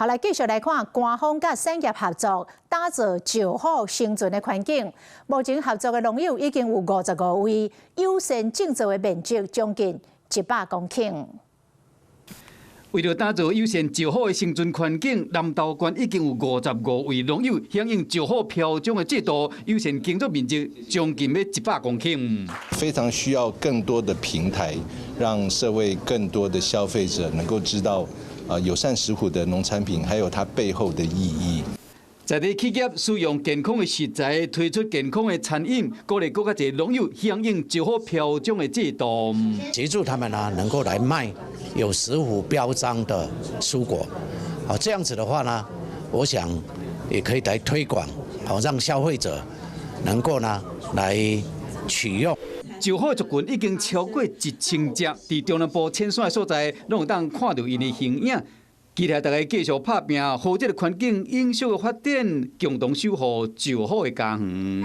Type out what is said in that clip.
好，來繼續來看，官方佮產業合作，打造石虎生存的環境。目前合作的農友已經有55位，友善種植的面積將近100公頃。為著打造友善石虎的生存環境，南投縣已經有55位農友響應石虎標章的制度，友善耕作面積將近欲100公頃。非常需要更多的平台，讓社會更多的消費者能夠知道，友善石虎的農產品，還有它背後的意義。在地企業使用健康的食材，推出健康的餐飲，鼓勵閣較濟農友響應石虎標章的制度，協助他們呢，能夠來賣有石虎標章的蔬果。好，這樣子的話呢，我想也可以來推廣，好讓消費者能夠呢來取用。石虎族群已經超過1000隻，佇中南部淺山的所在，攏會當看著𪜶的形影。期待大家繼續拍拚，予這个環境永續的發展，共同守護石虎的家園。